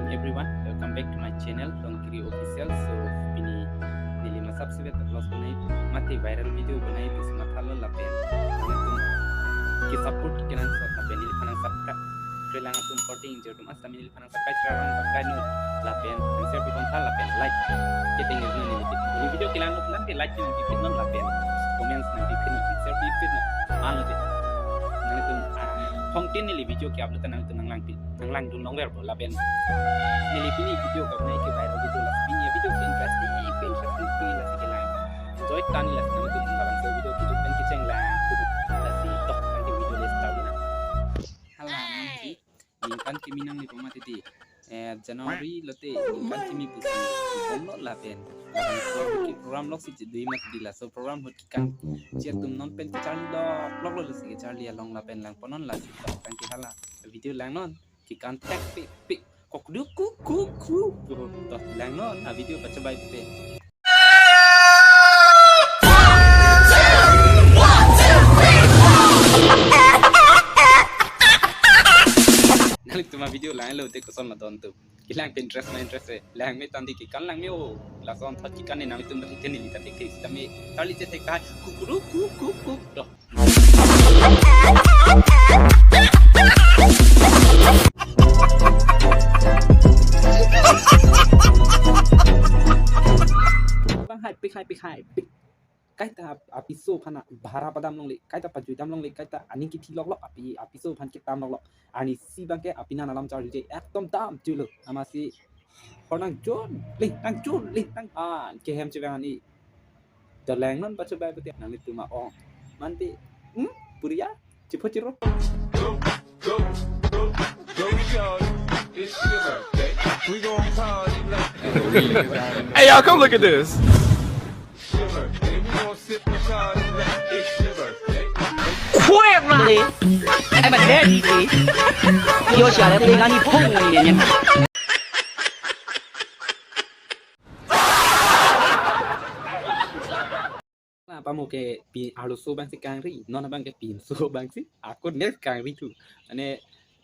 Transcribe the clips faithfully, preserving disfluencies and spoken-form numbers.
Everyone, welcome back to my channel, Longkiri Official. So, pini neli masap sibet upload bonai, mate viral video bonai, tus mathalo lapen. Nangtum ke support kenangsot lapen neliphan nang subscribe. Kelang atum korte ingjir atum, asami neliphan nang subscribe, subscribe, subscribe non. Lapen share pi kontha lapen like. Keteng non neli. Neli video kelang atum nang ke like nang pipit non lapen comments nang pipit non, share pipit non. Ano de. Nangtum, ah, hongtin neli video ke upload nangtum nang langpi. Nang langdun longver bo lapen neli pini video kabonai ke viral video, lasi pini video ke interesting, ke interesting, ke lasi kelang. Enjoy tani lasi nangtum labangso video kejut pen kecheng lang. Lasi tok nangtum video le start na. Hala nangji. Ningkan kimi nangle pama titi. Eh, January lote ningkan kimi pusi bomlo lapen. Labangso ke program loksi chedui mati di, laso program ahut kekan. Chir atum non pen kecharli lok lok lo, lasi kecharli along lapen langpon non, lasi tok nangji hala. Video lang non. Kekan thek pik pik. Kok du kuk kuk kuk. Tuh, tuh, lang non. Ah, video pachobai pute. Nangtum a video lang lote koson ma don tum. Kelang pen interest ma interest e. Lang me tandi kekan lang me o. Lason thot kekan ne nangtum thot keni tandi ke sitame. Charli che thek ta. Kukuru kuk kuk kuk. Tuh. Bang hai pik hai pik hai pik. Kaita apiso aphan bhara padam longle, kaita pajui dam longle, kaita aning kithi lok lok, api apiso aphan kitam lok lok. Arnisi abang ke apinan alam charli je ekdom dam chulo. Amatsi hor nang chun, ling nang chun, ling nang an kehem chevang ani. Dolang non pachobai pute nanglitum a-ong. Mante, hmm? Puriya? Chipho chiro? Go, go, go, go, Charlie. It's your birthday. We gon' party like Hey, y'all, come look at this. Your birthday. We gon' sip and party like it's your birthday. Quiet mouth. I'm a dead D J. Yo, shut up. Tingani phone ni niya. Na pamo ke pi arloso abangsi kangri, non abang ke pinso abangsi, ako next kangri tu. Ane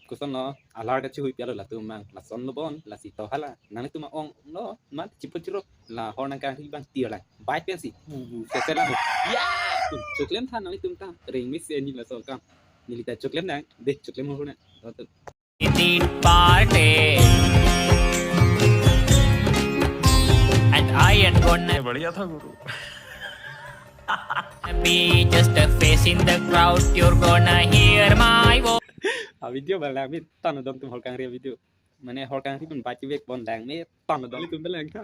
koson lo, alar kachihui pialo latum abang, lason lo bon, lasi to hala. Nangtum a-ong lo, mat chipho chiro, la hor nang kangri abang tir lang. Bai pensi, bu bu, sese lang. Ya, choklem tha nangtum ta, ring mi se ni laso kam. Neli ta choklem nang, de choklem ho na. Tit party. And I ain't gonna ये बढ़िया था गुरु। Be just a face in the crowd, you're gonna hear my voice. A video abang lang me, tano dong tum hor kangri video. Mane hor kangri pun bachi vek bon lang me, tano dong tum lang tha.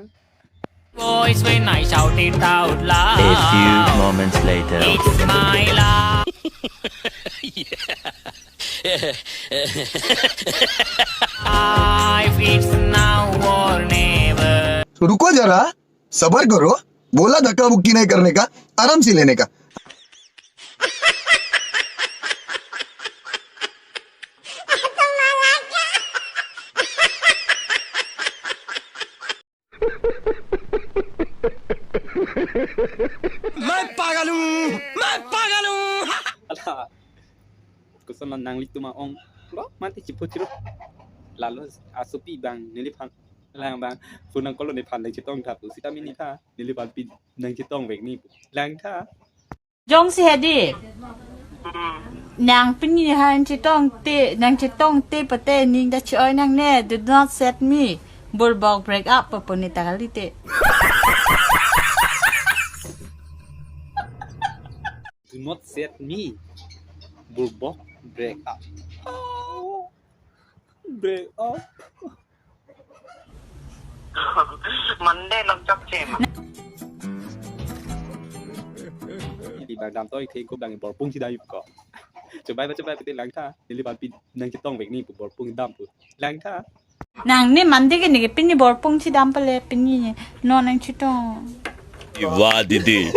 Voice when I shout it out loud. A few moments later. It's my love. Life, it's now or never. तो रुको जरा, सबर करो, बोला धक्का मुक्की नहीं करने का, आराम से लेने का। मैं पागल हूँ, मैं पागल हूँ। Ala. Koson lo nanglitum a-ong. Lo, mati chipho chiro. Lalo asopi abang neliphan. Lang abang. Phone nang call neliphan nang chetong tha pu. Sitame neliphan. Neliphan pi nang chetong vek ni pu. Lang tha. Jongsi hedi. Nang pini han chetong te, nang chetong te pate ning da choi nangne, do not set me. Burbok break up pa puni ta kali te. Do not set me. Burbok break up. Break up. Monday lok chok che ma. Di bang dam toi the ko bang borpung si dai ko. Chobai ba chobai pete lang tha. Neliphan pi nang chetong vek ni pu borpung dam pu. Lang tha. Nangne Monday ke ne ke pini borpung si dam pale pini non nang chetong. वाह दीदी।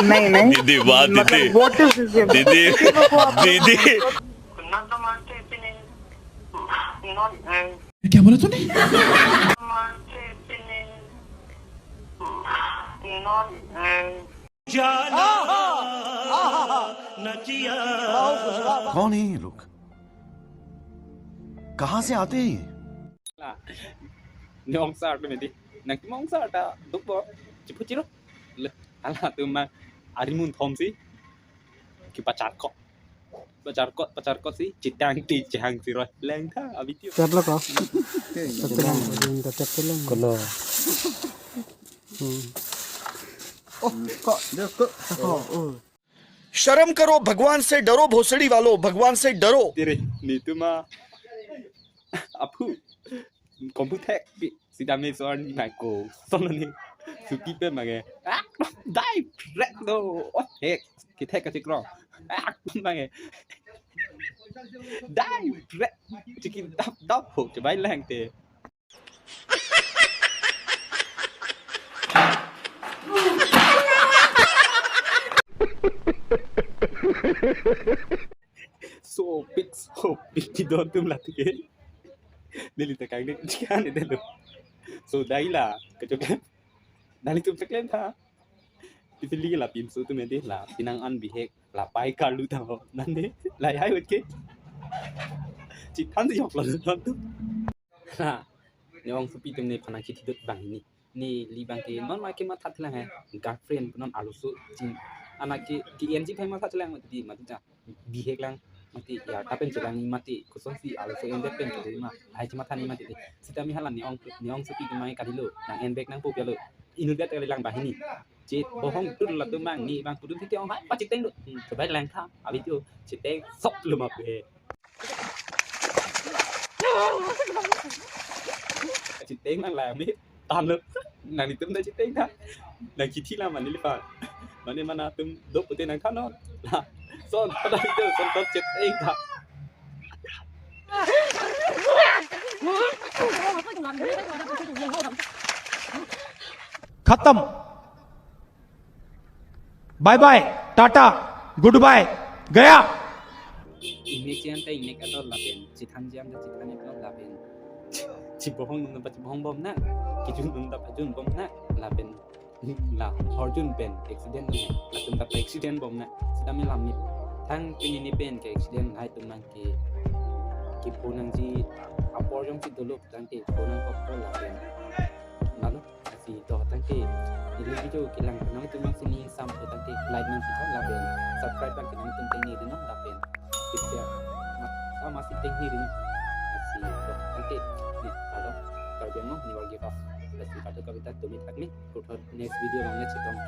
नहीं नहीं। दीदी वाह दीदी। मतलब what is this? दीदी। दीदी। Na to mante pini. Non, eh, क्या बोला तूने? Mante pini. Non, eh. कौन है ये लोग? कहाँ से आते हैं ये? La. Ne-ong sar atum medi. Nangtum ong sar ta dukpo. Chipu chiro. Le, halatum ma arimun thom si. Kipacharkot. Pacharkot, pacharkot si. Chitang ti chang si roi. Lengtha a-video. Chat lo ko. Chat lang, chat lang. Kono. Hmm. Oh, kok, dia kok, kok. Oh. शर्म करो, भगवान से डरो, भोसड़ी वालों, भगवान से डरो। Tiri, netum ma aphu kombu thek pi sitame so arni mai ko. Sono ni suti pe mange. Ah, dai prek do. Oh, thek. Kithek kachikro. Ah, mange. Dai prek. Chikin dap dap ho, chibai lengte. Sopik, sopik, kidon atum la tike. Neli ta kangdek chikan ide lo. So dai la, kachok. Nangtum cheklem tha. Tipili la pinso atum ede la, pinang an bihek, la pai karlu ta ho. Nande, la hai wetke. Chithan si yok lo lo tu. Ha, ne-ongsopi atum nephan nangkithidut banghini. Neli abangke non ma kematha thelang he. Girlfriend pu non arloso ching. Anak ke, ke-enji phai matha thelang mati di, mati ta. Bihek lang mati ya, ta pen chelang mati. Kosonsi arloso endet pen kedo ma. Hai chematha ni mati di. Sitame hala ne-ong, ne-ongsopi atum mai kadilo. Nang-en bek nangpo pi lo. Inut det kali lang banghini. Chit bohong tul latum mang ne abang pudun thiti ong hai pachiteng do. Hmm, chibai lengtha. A-video chiteng sok lo ma pe. Chiteng nang la mi. Tan lo. Nanglitum ta chiteng tha. Nangkithi la mane lipa. Mane mana atum do pute nangthan non. La. Son, pada itu, son tot chiteng tha. खत्म। Bye bye, tata, goodbye, गया। Ingnek jian ta ingnek ador lapen, chithan jian ta chithan ador lapen. Chibohong nung ta chibohong bom na, kijun nung ta pajun bom na, lapen la horjun pen accident nung, latum ta accident bom na, sitame lamit. Thang pini ni pen ke accident hai atum nang ke, kiphu nangji apor jongsi dolo tangte phu nangkok lapen. Lalu, asi to tangte, ini video kelang nangtum nangsi ning sam to tangte like nangsi tha lapen subscribe nangsi nangtum tengne ri non lapen. Tipsia, ma, sama si tengne ri non. Asi to tangte, ne, kalau, kalau dia mau, ne wargi pas. Lasi kado kavita tumit akmi, kuthot next video nang ne chetong.